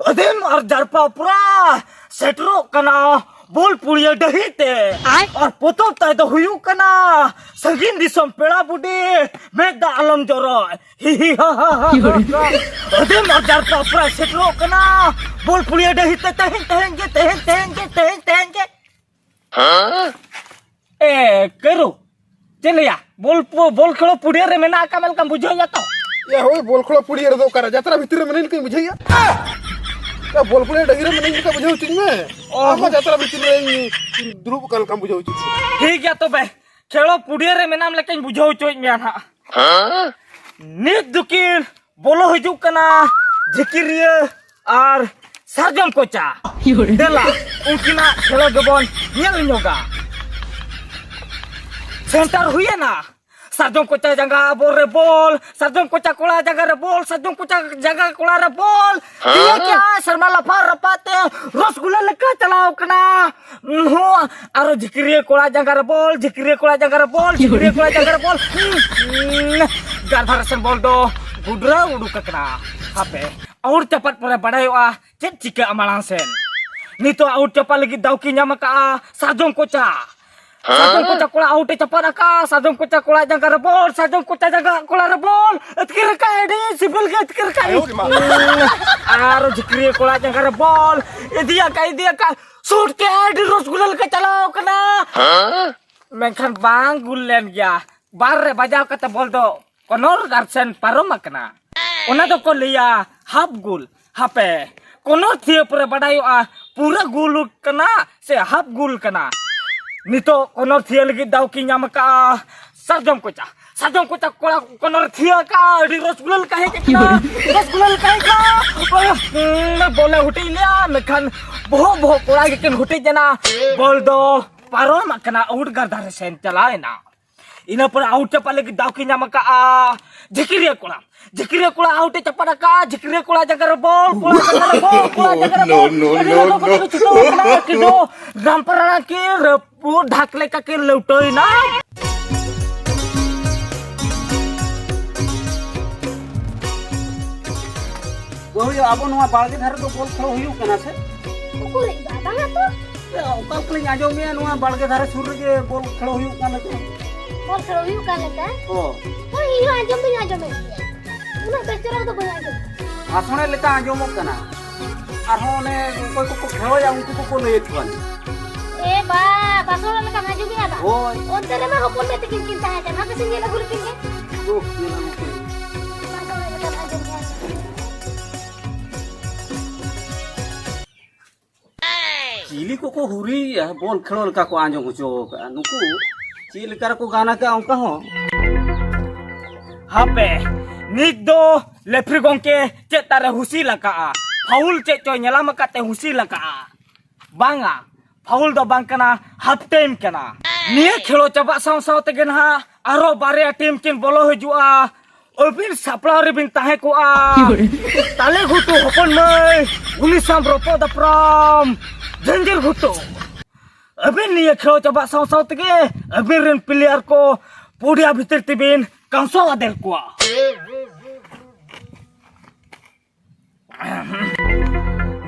ᱟᱹᱫᱤᱢ ᱟᱨ ᱡᱟᱨᱯᱟ ᱯᱩᱨᱟ ᱥᱮᱴᱮᱨᱚᱜ ᱠᱟᱱᱟ ᱵᱳᱞ ᱯᱩᱲᱤᱭᱟᱹ ᱰᱟᱹᱦᱤ ᱛᱮ᱾ ᱟᱭ᱾ ᱟᱨ ᱯᱚᱛᱚᱵ ᱛᱟᱭ ᱫᱚ ᱦᱩᱭᱩᱜ ᱠᱟᱱᱟ ᱥᱟᱺᱜᱤᱧ ᱫᱤᱥᱚᱢ ᱯᱮᱲᱟ ᱵᱩᱰᱤ, ᱢᱮᱫ ᱫᱟᱜ ᱟᱞᱚᱢ ᱡᱚᱨᱚᱭ᱾ ᱦᱤ ᱦᱤ ᱦᱟ ᱦᱟ ᱦᱟ ᱦᱟ᱾ ᱟᱹᱫᱤᱢ ᱟᱨ ᱡᱟᱨᱯᱟ ᱯᱩᱨᱟ ᱥᱮᱴᱮᱨᱚᱜ ᱠᱟᱱᱟ ᱵᱳᱞ ᱯᱩᱲᱤᱭᱟᱹ ᱰᱟᱹᱦᱤ ᱛᱮ᱾ ᱛᱮᱦᱮᱧ, ᱛᱮᱦᱮᱧ ᱜᱮ, ᱛᱮᱦᱮᱧ, ᱛᱮᱦᱮᱧ ᱜᱮ, ᱛᱮᱦᱮᱧ, ᱛᱮᱦᱮᱧ ᱜᱮ᱾ ᱮ, ᱠᱟᱹᱨᱩ, ᱪᱮᱫ ᱞᱟᱹᱭᱟ? ᱵᱚᱞ ᱯᱩ-, ᱵᱚᱞ ᱠᱷᱮᱞᱳ ᱯᱩᱲᱤᱭᱟᱹ ᱨᱮ ᱢᱮᱱᱟᱜ ᱟᱠᱟᱫ ᱢᱮ ᱞᱮᱠᱟᱢ ᱵᱩᱡᱷᱟᱹᱣᱮᱫᱼᱟ ᱛᱚ? ᱭᱟ, ᱦᱳᱭ, ᱵᱚᱞ ᱠᱷᱮᱞᱳ ᱯᱩᱲᱤᱭᱟᱹ ᱨᱮᱫᱚ ᱚᱠᱟᱨᱮ? ᱡᱟᱛᱨᱟ ᱵᱷᱤᱛᱤᱨ ᱨᱮ ᱢᱮᱱᱟᱹᱧ ᱞᱮᱠᱟᱧ ᱵᱩᱡᱷᱟᱹᱣᱮᱫᱼᱟ᱾ ᱭᱟ, ᱵᱚᱞ ᱯᱩᱲᱤᱭᱟᱹ ᱰᱟᱹᱦᱤ ᱨᱮ ᱢᱮᱱᱟᱹᱧ ᱞᱮᱠᱟ ᱵᱩᱡᱷᱟᱹᱣ ᱦᱚᱪᱚᱧ ᱢᱮ᱾ ᱚ᱾ ᱟᱢ ᱢᱟ ᱡᱟᱛᱨᱟ ᱵᱷᱤᱛᱤᱨ ᱨᱮᱧ ᱫᱩᱲᱩᱵ ᱟᱠᱟᱱ ᱞᱮᱠᱟᱢ ᱵᱩᱡᱷᱟᱹᱣ ᱦᱚᱪᱚᱧ ᱢᱮ᱾ ᱴᱷᱤᱠ ᱜᱮᱭᱟ ᱛᱚᱵᱮ, ᱠᱷᱮᱞᱳ ᱯᱩᱲᱤᱭᱟᱹ ᱨᱮ ᱢᱮᱱᱟᱢ ᱞᱮᱠᱟᱧ ᱵᱩᱡᱷᱟᱹᱣ ᱦᱚᱪᱚᱭᱮᱫ ᱢᱮᱭᱟ ᱱᱟᱦᱟᱜ᱾ ᱱᱤᱛ ᱫᱚᱠᱤᱱ ᱵᱚᱞᱚ ᱦᱤᱡᱩᱜ ᱠᱟᱱᱟ ᱡᱷᱤᱠᱤᱨᱤᱭᱟᱹ ᱟᱨ ᱥᱟᱨᱡᱚᱢ ᱠᱚᱪᱟ᱾ ᱫᱮᱞᱟ, ᱩᱱᱠᱤᱱᱟᱜ ᱠᱷᱮᱞᱳ ᱜᱮᱵᱚᱱ ᱧᱮᱞ ᱧᱚᱜᱟ᱾ ᱥᱮᱱᱴᱟᱨ ᱦᱩᱭᱮᱱᱟ᱾ ᱥᱟᱨᱡᱚᱢ ᱠᱚᱪᱟ ᱡᱟᱸᱜᱟ ᱵᱚᱞ ᱨᱮ ᱵᱚᱞ, ᱥᱟᱨᱡᱚᱢ ᱠᱚᱪᱟ ᱠᱚᱲᱟ ᱡᱟᱸᱜᱟ ᱨᱮ ᱵᱚᱞ, ᱥᱟᱨᱡᱚᱢ ᱠᱚᱪᱟ ᱡᱟᱸᱜᱟ ᱠᱚᱲᱟ ᱨᱮ ᱵᱚᱞ᱾ ᱤᱭᱟᱹ ᱠᱮᱜᱼᱟᱭ ᱥᱮᱨᱢᱟ ᱞᱟᱯᱷᱟᱜ ᱨᱟᱯᱟᱜ ᱛᱮ ᱨᱚᱥᱜᱩᱞᱟᱹ ᱞᱮᱠᱟ ᱪᱟᱞᱟᱣ ᱠᱟᱱᱟ᱾ ᱦᱚᱸ, ᱟᱨᱚ ᱡᱷᱤᱠᱨᱤᱭᱟᱹ ᱠᱚᱲᱟ ᱡᱟᱸᱜᱟ ᱨᱮ ᱵᱚᱞ, ᱡᱷᱤᱠᱨᱤᱭᱟᱹ ᱠᱚᱲᱟ ᱡᱟᱸᱜᱟ ᱨᱮ ᱵᱚᱞ, ᱡᱷᱤᱠᱨᱤᱭᱟᱹ ᱠᱚᱲᱟ ᱡᱟᱸᱜᱟ ᱨᱮ ᱵᱚᱞ᱾ ᱦᱩᱸ, ᱜᱟᱨ ᱫᱷᱟᱨᱮ ᱥᱮᱱ ᱵᱚᱞ ᱫᱚ ᱜᱩᱰᱨᱟᱹᱣ ᱩᱰᱩᱠ ᱟᱠᱟᱱᱟ᱾ ᱦᱟᱯᱮ, ᱟᱣᱩᱴ ᱪᱟᱯᱟᱫ ᱯᱚᱨᱮ ᱵᱟᱰᱟᱭᱚᱜᱼᱟ ᱪᱮᱫ ᱪᱤᱠᱟᱹᱜᱼᱟ ᱢᱟᱲᱟᱝ ᱥᱮᱱ᱾ ᱱᱤᱛᱚᱜ ᱟᱣᱩᱴ ᱪᱟᱯᱟᱫ ᱞᱟᱹᱜᱤᱫ ᱫᱟᱣ ᱠᱤᱱ ᱧᱟᱢ ᱟᱠᱟᱫᱼᱟ ᱥᱟᱨᱡᱚᱢ ᱠᱚᱪᱟ᱾ ᱥᱟᱨᱡᱚᱢ ᱠᱚᱪᱟ ᱠᱚᱲᱟ ᱟᱣᱩᱴ ᱮ ᱪᱟᱯᱟᱫ ᱟᱠᱟᱫᱼᱟ᱾ ᱥᱟᱨᱡᱚᱢ ᱠᱚᱪᱟ ᱠᱚᱲᱟ ᱡᱟᱸᱜᱟ ᱨᱮ ᱵᱚᱞ, ᱥᱟᱨᱡᱚᱢ ᱠᱚᱪᱟ ᱡᱟᱸᱜᱟ ᱠᱚᱲᱟ ᱨᱮ ᱵᱚᱞ᱾ ᱟᱹᱛᱠᱤᱨ ᱟᱠᱟᱫ, ᱟᱹᱰᱤ ᱥᱤᱵᱤᱞ ᱜᱮ ᱟᱹᱛᱠᱤᱨ ᱟᱠᱟᱫ᱾ ᱟᱨ ᱡᱷᱤᱠᱨᱤᱭᱟᱹ ᱠᱚᱲᱟ ᱡᱟᱸᱜᱟ ᱨᱮ ᱵᱚᱞ᱾ ᱤᱫᱤ ᱟᱠᱟᱫ, ᱤᱫᱤ ᱟᱠᱟᱫ᱾ ᱥᱩᱴ ᱠᱮᱫ, ᱟᱹᱰᱤ ᱨᱚᱥᱜᱩᱞᱟᱹ ᱞᱮᱠᱟ ᱪᱟᱞᱟᱣ ᱠᱟᱱᱟ᱾ ᱢᱮᱱᱠᱷᱟᱱ ᱵᱟᱝ ᱜᱩᱞ ᱞᱮᱱ ᱜᱮᱭᱟ᱾ ᱵᱟᱨ ᱨᱮ ᱵᱟᱡᱟᱣ ᱠᱟᱛᱮ ᱵᱚᱞ ᱫᱚ ᱠᱚᱱᱚᱨ ᱜᱟᱨ ᱥᱮᱱ ᱯᱟᱨᱚᱢ ᱟᱠᱟᱱᱟ᱾ ᱚᱱᱟ ᱫᱚᱠᱚ ᱞᱟᱹᱭᱟ ᱦᱟᱯ ᱜᱩᱞ᱾ ᱦᱟᱯᱮ, ᱠᱚᱱᱚᱨ ᱛᱷᱤᱭᱟᱹ ᱯᱚᱨᱮ ᱵᱟᱰᱟᱭᱚᱜᱼᱟ ᱯᱩᱨᱟᱹ ᱜᱩᱞ ᱠᱟᱱᱟ ᱥᱮ ᱦᱟᱯ ᱜᱩᱞ ᱠᱟᱱᱟ᱾ ᱱᱤᱛᱚᱜ ᱠᱚᱱᱚᱨ ᱛᱷᱤᱭᱟᱹ ᱞᱟᱹᱜᱤᱫ ᱫᱟᱣ ᱠᱤᱱ ᱧᱟᱢ ᱟᱠᱟᱫᱼᱟ ᱥᱟᱨᱡᱚᱢ ᱠᱚᱪᱟ᱾ ᱥᱟᱨᱡᱚᱢ ᱠᱚᱪᱟ ᱠᱚᱲᱟ ᱠᱚᱱᱚᱨ ᱛᱷᱤᱭᱟᱹ ᱟᱠᱟᱫᱼᱟ, ᱟᱹᱰᱤ ᱨᱚᱥᱜᱩᱞᱟᱹ ᱞᱮᱠᱟ ᱦᱮᱡ ᱟᱠᱟᱱᱟ᱾ ᱨᱚᱥᱜᱩᱞᱟᱹ ᱞᱮᱠᱟ ᱦᱮᱡ ᱟᱠᱟᱱᱟ᱾ ᱩᱸ, ᱵᱚᱞᱮ ᱦᱩᱴᱤᱡ ᱞᱮᱭᱟ, ᱢᱮᱱᱠᱷᱟᱱ ᱵᱚᱦᱚᱜ ᱵᱚᱦᱚᱜ ᱠᱚᱲᱟ ᱜᱮᱠᱤᱱ ᱦᱩᱴᱤᱡ ᱮᱱᱟ᱾ ᱵᱚᱞ ᱫᱚ ᱯᱟᱨᱚᱢ ᱟᱠᱟᱱᱟ, ᱟᱣᱩᱴ ᱜᱟᱨ ᱫᱷᱟᱨᱮ ᱥᱮᱱ ᱪᱟᱞᱟᱣ ᱮᱱᱟ᱾ ᱤᱱᱟᱹ ᱯᱚᱨᱮ ᱟᱣᱩᱴ ᱪᱟᱯᱟᱫ ᱞᱟᱹᱜᱤᱫ ᱫᱟᱣ ᱠᱤᱱ ᱧᱟᱢ ᱟᱠᱟᱫᱼᱟ ᱡᱷᱤᱠᱨᱤᱭᱟᱹ ᱠᱚᱲᱟ᱾ ᱡᱷᱤᱠᱨᱤᱭᱟᱹ ᱠᱚᱲᱟ ᱟᱣᱩᱴ ᱮ ᱪᱟᱯᱟᱫ ᱟᱠᱟᱫᱼᱟ᱾ ᱡᱷᱤᱠᱨᱤᱭᱟᱹ ᱠᱚᱲᱟ ᱡᱟᱸᱜᱟ ᱨᱮ ᱵᱚᱞ, ᱠᱚᱲᱟ ᱡᱟᱸᱜᱟ ᱨᱮ ᱵᱚᱞ, ᱠᱚᱲᱟ ᱡᱟᱸᱜᱟ ᱨᱮ ᱵᱚᱞ᱾ ᱟᱹᱰᱤ ᱞᱚᱜᱚᱱ ᱠᱚ ᱪᱷᱩᱴᱟᱹᱣ ᱟᱠᱟᱱᱟ᱾ ᱠᱤᱱᱛᱩ ᱨᱟᱢᱯᱟᱨᱟᱲᱟ ᱠᱤᱱ ᱨᱟᱹᱯᱩᱫ ᱰᱷᱟᱠ ᱞᱮᱠᱟ ᱠᱤᱱ ᱞᱟᱹᱣᱴᱟᱹᱭᱮᱱᱟ᱾ ᱵᱟᱹᱦᱩᱭᱟ, ᱟᱵᱚ ᱱᱚᱣᱟ ᱵᱟᱲᱜᱮ ᱫᱷᱟᱨᱮ ᱫᱚ ᱵᱚᱞ ᱠᱷᱮᱞ ᱦᱩᱭᱩᱜ ᱠᱟᱱᱟ ᱥᱮ? ᱩᱠᱩᱨᱤᱡ ᱵᱟ, ᱵᱟᱝᱟ ᱛᱚ᱾ ᱮ, ᱚᱠᱟ ᱠᱷᱚᱱᱤᱧ ᱟᱸᱡᱚᱢᱮᱜᱼᱟ ᱱᱚᱣᱟ ᱵᱟᱲᱜᱮ ᱫᱷᱟᱨᱮ ᱥᱩᱨ ᱨᱮᱜᱮ ᱵᱚᱞ ᱠᱷᱮᱞ ᱦᱩᱭᱩᱜ ᱠᱟᱱ ᱞᱮᱠᱟ᱾ ᱵᱚᱞ ᱠᱷᱮᱞ ᱦᱩᱭᱩᱜ ᱠᱟᱱ ᱞᱮᱠᱟ? ᱦᱚᱸ᱾ ᱦᱳᱭ, ᱤᱧ ᱦᱚᱸ ᱟᱸᱡᱚᱢ ᱫᱚᱧ ᱟᱸᱡᱚᱢᱮᱫ ᱜᱮᱭᱟ᱾ ᱩᱱᱟᱹᱜ ᱵᱮᱥ ᱪᱮᱦᱨᱟ ᱫᱚ ᱵᱟᱹᱧ ᱟᱸᱡᱚᱢ᱾ ᱵᱷᱟᱥᱚᱬᱮ ᱞᱮᱠᱟ ᱟᱸᱡᱚᱢᱚᱜ ᱠᱟᱱᱟ᱾ ᱟᱨᱦᱚᱸ ᱚᱱᱮ ᱚᱠᱚᱭ ᱠᱚᱠᱚ ᱠᱷᱮᱞᱳᱭᱟ ᱩᱱᱠᱩ ᱠᱚᱠᱚ ᱞᱟᱹᱭᱮᱫ ᱠᱚᱣᱟ᱾ ᱮ ᱵᱟ, ᱵᱷᱟᱥᱚᱬ ᱞᱮᱠᱟᱢ ᱟᱸᱡᱚᱢᱮᱜᱼᱟ ᱵᱟ? ᱦᱳᱭ᱾ ᱚᱱᱛᱮ ᱨᱮᱢᱟ ᱦᱚᱯᱚᱱ ᱵᱮᱴᱤ ᱠᱤᱱ ᱠᱤᱱ ᱛᱟᱦᱮᱸ ᱠᱟᱱᱟ, ᱦᱟᱯᱮ ᱥᱮ ᱧᱮᱞ ᱟᱹᱜᱩ ᱞᱮᱠᱤᱱ ᱜᱮ᱾ ᱫᱩ, ᱧᱮᱞ ᱟᱹᱜᱩ ᱠᱤᱱ᱾ ᱵᱷᱟᱥᱚᱬ ᱞᱮᱠᱟᱢ ᱟᱸᱡᱚᱢᱮᱜᱼᱟ᱾ ᱪᱤᱞᱤ ᱠᱚᱠᱚ ᱦᱩᱨᱤᱭᱮᱜᱼᱟ, ᱵᱚᱞ ᱠᱷᱮᱞᱳ ᱞᱮᱠᱟ ᱠᱚ ᱟᱸᱡᱚᱢ ᱦᱚᱪᱚ ᱠᱟᱜᱼᱟ᱾ ᱱᱩᱠᱩ ᱪᱮᱫ ᱞᱮᱠᱟ ᱨᱮᱠᱚ ᱜᱟᱱ ᱟᱠᱟᱜᱼᱟ ᱚᱱᱠᱟ ᱦᱚᱸ᱾ ᱦᱟᱯᱮ, ᱱᱤᱛ ᱫᱚ ᱞᱮᱯᱷᱨᱤ ᱜᱚᱝᱠᱮ ᱪᱮᱫ ᱛᱟᱨᱮ ᱦᱩᱥᱤᱞ ᱟᱠᱟᱜᱼᱟ? ᱯᱷᱟᱩᱞ ᱪᱮᱫ ᱪᱚᱭ ᱧᱮᱞᱟᱢ ᱟᱠᱟᱫ ᱛᱮ ᱦᱩᱥᱤᱞ ᱟᱠᱟᱜᱼᱟ? ᱵᱟᱝᱟ, ᱯᱷᱟᱩᱞ ᱫᱚ ᱵᱟᱝ ᱠᱟᱱᱟ, ᱦᱟᱯ ᱴᱟᱭᱤᱢ ᱠᱟᱱᱟ᱾ ᱱᱤᱭᱟᱹ ᱠᱷᱮᱞᱳ ᱪᱟᱵᱟᱜ ᱥᱟᱶ ᱥᱟᱶ ᱛᱮᱜᱮ ᱱᱟᱦᱟᱜ ᱟᱨᱦᱚᱸ ᱵᱟᱨᱭᱟ ᱴᱤᱢ ᱠᱤᱱ ᱵᱚᱞᱚ ᱦᱤᱡᱩᱜᱼᱟ᱾ ᱟᱹᱵᱤᱱ ᱥᱟᱯᱲᱟᱣ ᱨᱮᱵᱤᱱ ᱛᱟᱦᱮᱸ ᱠᱚᱜᱼᱟ᱾ ᱛᱟᱞᱮ ᱜᱷᱩᱴᱩ ᱦᱚᱯᱚᱱ ᱢᱟᱹᱭ, ᱩᱱᱤ ᱥᱟᱶ ᱨᱚᱯᱚᱲ ᱫᱟᱯᱨᱟᱢ ᱡᱷᱟᱹᱧᱡᱤᱨ ᱜᱷᱩᱴᱩ᱾ ᱟᱹᱵᱤᱱ ᱱᱤᱭᱟᱹ ᱠᱷᱮᱞ ᱪᱟᱵᱟᱜ ᱥᱟᱶ ᱥᱟᱶ ᱛᱮᱜᱮ ᱟᱹᱵᱤᱱ ᱨᱮᱱ ᱯᱞᱮᱭᱟᱨ ᱠᱚ ᱯᱚᱰᱤᱭᱟ ᱵᱷᱤᱛᱤᱨ ᱛᱮᱵᱤᱱ ᱠᱟᱸᱥᱟᱣ ᱟᱫᱮᱨ ᱠᱚᱣᱟ᱾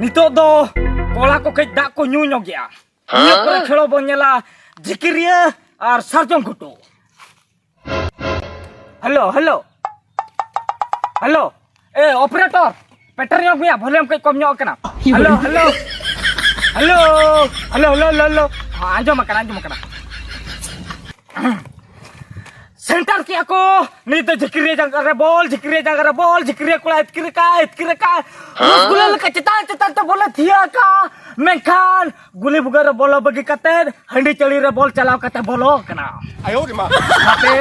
ᱱᱤᱛᱚᱜ ᱫᱚ ᱠᱚᱲᱟ ᱠᱚ ᱠᱟᱹᱡ ᱫᱟᱜ ᱠᱚ ᱧᱩ ᱧᱚᱜᱮᱜᱼᱟ᱾ ᱱᱤᱭᱟᱹ ᱯᱚᱨᱮ ᱠᱷᱮᱞᱳ ᱵᱚᱱ ᱧᱮᱞᱟ ᱡᱷᱤᱠᱤᱨᱤᱭᱟᱹ ᱟᱨ ᱥᱟᱨᱡᱚᱢ ᱜᱷᱩᱴᱩ᱾ ᱦᱮᱞᱳ, ᱦᱮᱞᱳ, ᱦᱮᱞᱳ, ᱮ ᱚᱯᱟᱨᱮᱴᱚᱨ, ᱯᱮᱴᱮᱨ ᱧᱚᱜ ᱢᱮᱭᱟ, ᱵᱷᱚᱞᱤᱭᱟᱢ ᱠᱟᱹᱡ ᱠᱚᱢ ᱧᱚᱜ ᱠᱟᱱᱟ᱾ Hello, hello, hello, hello, hello, hello, ᱦᱮᱸ, ᱟᱸᱡᱚᱢ ᱟᱠᱟᱱᱟ, ᱟᱸᱡᱚᱢ ᱟᱠᱟᱱᱟ᱾ ᱥᱮᱱᱴᱟᱨ ᱠᱮᱜᱼᱟ ᱠᱚ, ᱱᱤᱛ ᱫᱚ ᱡᱷᱤᱠᱨᱤᱭᱟᱹ ᱡᱟᱸᱜᱟ ᱨᱮ ᱵᱚᱞ, ᱡᱷᱤᱠᱨᱤᱭᱟᱹ ᱡᱟᱸᱜᱟ ᱨᱮ ᱵᱚᱞ, ᱡᱷᱤᱠᱨᱤᱭᱟᱹ ᱠᱚᱲᱟ ᱟᱹᱛᱠᱤᱨ ᱟᱠᱟᱫ, ᱟᱹᱛᱠᱤᱨ ᱟᱠᱟᱫ᱾ ᱨᱚᱥᱜᱩᱞᱟᱹ ᱞᱮᱠᱟ ᱪᱮᱛᱟᱱ ᱪᱮᱛᱟᱱ ᱛᱮ ᱵᱚᱞᱮ ᱛᱷᱤᱭᱟᱹ ᱟᱠᱟᱫ, ᱢᱮᱱᱠᱷᱟᱱ ᱜᱩᱞᱤ ᱵᱷᱩᱜᱟᱹᱜ ᱨᱮ ᱵᱚᱞ ᱵᱟᱹᱜᱤ ᱠᱟᱛᱮ ᱦᱟᱺᱰᱤ ᱪᱟᱹᱲᱤ ᱨᱮ ᱵᱚᱞ ᱪᱟᱞᱟᱣ ᱠᱟᱛᱮ ᱵᱚᱞᱚ ᱟᱠᱟᱱᱟ᱾ ᱟᱭᱳ ᱨᱮ ᱢᱟ᱾ ᱚᱱᱟᱛᱮ